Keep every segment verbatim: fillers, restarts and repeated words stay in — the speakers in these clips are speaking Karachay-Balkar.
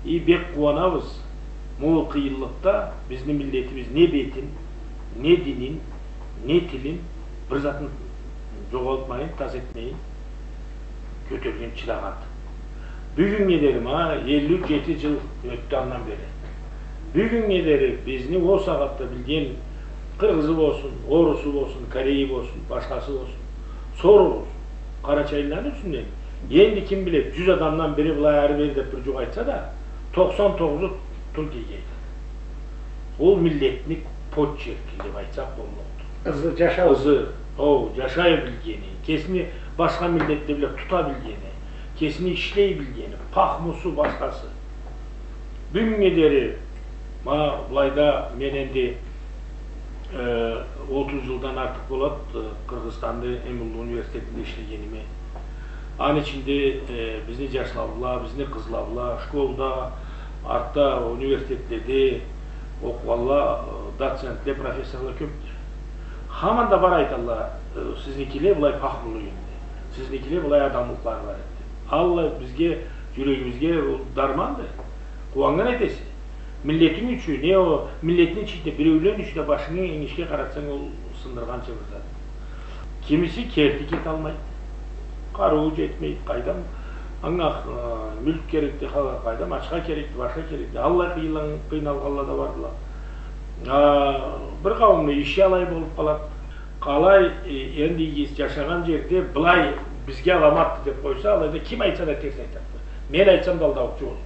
И бек къууанабыз, ма ол къыйынлыкъда бизни миллетибиз не бетин, не динин, не тилин, бир затын джогъалтмайын, тас этмейин, кётюрген, чыдагъанды. Бюгюннге дери, ма, элли джети джыл ётдю андан бери. Бюгюннге дери бизни ол сагъатда билген къыргъызы болсун, орусу болсун, корейи болсун, башхасы болсун, соругъуз къарачайлыланы юсюнден. Энди ким биледи, джюз адамдан бири былай ары-бери деп бир джукъ айтса да, токъсан тогъузу тюл дейди. Ол миллетни почерки деп айтсакъ болмакъды. Ызы, джашау. Ызы, о, джашай билгени, кесини башха миллетле бла тута билгени, кесини ишлей билгени, пахмусу, башхасы. Бюгюннге дери, ма, былайда мен энди, э, отуз джылдан артыкъ болад, э, Къыргъызстанны эм уллу университетинде ишлегениме. Аны ичинде, э, бизни джашла бла, бизни къызла бла, школда, артда университетледе окъугъанла, э, доцентле, профессорла кёбдю. Хаман да бар айталла, э, сизникиле былай пахмулу эди, сизникиле былай адамлыкълары бар эди. Аллай бизге, джюрегибизге ол дарманды. Къууаннган этесе. Миллетинг ючюн, не ол, миллетни ичинде биреулен ючюн да башынгы энгишге къаратсанг, ол сындыргъанча бир зат. Кимиси керти кеталмайды. Къарыуу джетмейди, къайдам, анга, э, мюлк керекди, ха-, къайдам, ачха керекди, башха керекди. Аллай къыйнал-, къыйналгъанла да бардыла. А, бир къауумну иши алай болуп къалады. Къалай, э, энди сиз джашагъан джерде былай бизге аламатды деп къойса, алайда ким айтса да терс айтады. Мен айтсам да, алдаучу болурма.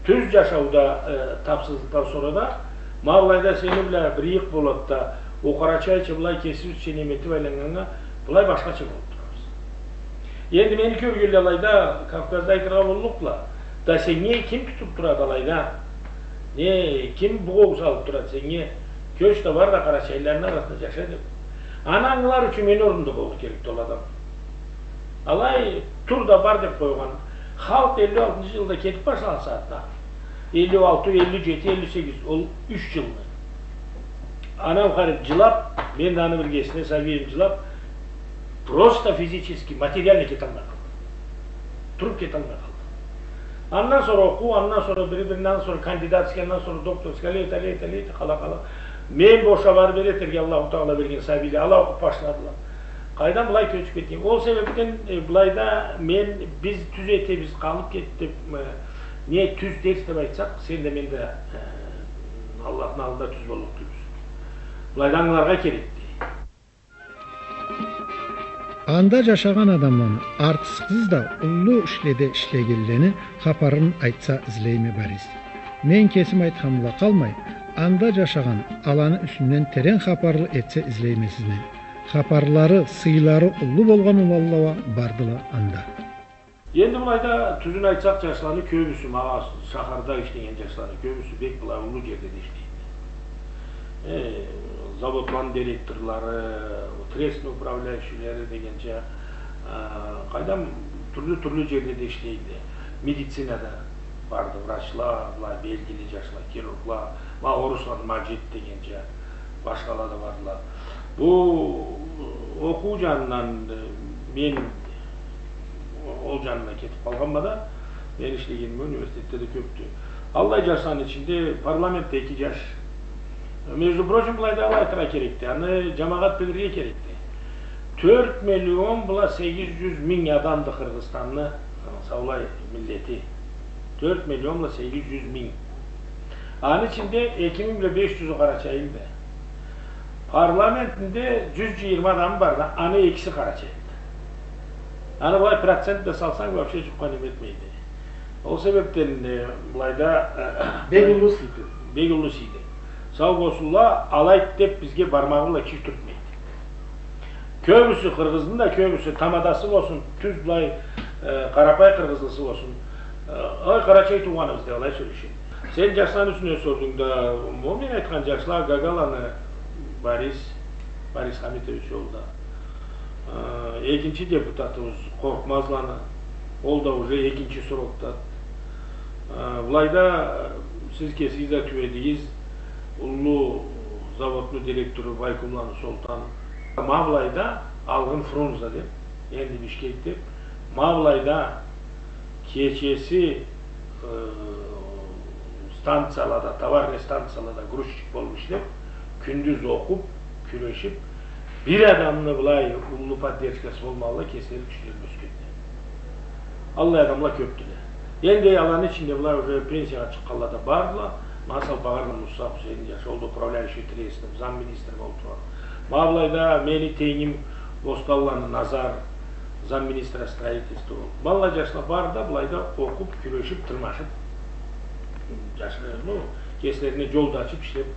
Тюз джашауда, э, тапсызлыкъдан сора да, ма былайда сени бла бир ыйыкъ болад да, ол къарачайча былай кесибизча неме этип айланнганнга, былай башхача болуп турабыз. Энди мени кёргенле алайда Кавказда айтыргъа боллукъла, да сеннге ким тутуп турады алайда? Не, ким бугъоу салып турады сеннге? Кёч да бар да, къарачайлыланы арасында джаша деп. Аны ангылар ючюн мени орнумда болургъа керекди ол адам. Алай тур да бар деп къойгъан. Халкъ элли алтынчы джылда кетип башлагъан сагъатда. Элли алты, элли джети, элли сегиз, ол юч джылны. Анам харип джылап, мен да аны биргесине, сабийим джылап, просто физически, материально кеталмай къалдыкъ. Туруп кеталмай къалдыкъ. Андан сора окъуу, андан сора бири-биринден сора кандидатский, андан сора докторский, алай эте, алай эте, алай эте, къала-къала. Мен бошап ары-бери этерге Аллаху Тагъала берген сабийле, ала окъуп башладыла. Къайдан былай кёчюп кетген. Ол себепден, э, былайда мен, биз тюз этебиз, къалып кетди деп, э, не тюз дерс деп айтсакъ, сен да, мен да, э, Аллахны аллында тюз боллукъ тюлбюз. Былайда ангыларгъа керекди. Анда джашагъан адамланы, артыкъсыз да уллу ишледе ишлегенлени хапарын айтса излейме, Борис. Мен кесим айтханым бла къалмай, анда джашагъан, аланы юсюнден терен хапарлы этсе излейме сизни. Хапарлары, сыйлары уллу болгъан уланла уа бардыла анда. Энди былайда, тюзюн айтсакъ, джашланы кёбюсю, ма шахарда ишлеген джашланы кёбюсю бек былай уллу джерде да ишлейди. Э, заводланы директорлары, трестни управляющийлери дегенча, э, къайдам, тюрлю-тюрлю джерде да ишлейди. Медицинада барды врачла, былай белгили джашла, хирургла, ма орусланы Маджид дегенча, башхала да бардыла. Бу окъуу джанындан, э, мен ол джанына кетип къалгъанма да, мен ишлегеним университетде да кёпдю. Аллай джашланы ичинде парламентде эки джаш. Между прочим, былайда алай айтыргъа керекди, аны джамагъат билирге керекди. Тёрт миллион бла сегиз джюз минг адамды Къыргъызстанны, э, саулай миллети. Тёрт миллион бла сегиз джюз минг. Аны ичинде эки минг бла беш джюзю къарачайлыды. Парламентинде джюз джыйырма адамы бар да, аны экиси къарачайлыды. Аны былай процент бла салсанг, вообще джукъгъа неме этмейди. Ол себепден, э, былайда, э, бек уллу сыйды. Бек уллу сыйды. Сау болсунла, алайды деп бизге бармагъы бла киши тюртмейди. Кёбюсю къыргъызны да, кёбюсю тамадасы болсун, тюз былай, э, къарапай къыргъызлысы болсун. Э, ой, къарачай туугъаныбыз деп алай сёлешеди. Сен джашланы юсюнден сордунг да, ол мен айтхан джашла, Гагаланы Борис, Борис Хамитович ол да. Э, экинчи депутатыбыз Къоркъмазланы, ол да уже экинчи срокда. Э, былайда, э, сиз кесигиз да тюбедигиз, уллу заводну директору Байкумланы Солтан. Ма былайда алгъын Фрунзе деп, энди Бишкек деп, ма былайда кечеси э, станциялада, товарный станциялада грузчик болуп ишлеп, кюндюз окъуп, кюрешип, бир адамны былай уллу поддержкасы болмагъанлай кеслери кючлерин ёсгенди. Аллай адамла кёпдюле. Энди аланы ичинде былай уже пенсиягъа чыкъгъанла да бардыла. Масала, Багъарла Муса Хусейн джашы, ол да управляющий трестом, замминистр болуп тургъан. Ма былайда мени тенглигим Бостанланы Назар, замминистра строительства. Ма аллай джашла бары да былайда окъуп, кюрешип, тырмашып, джашы, ну, кеслерине джол да ачып ишлеп,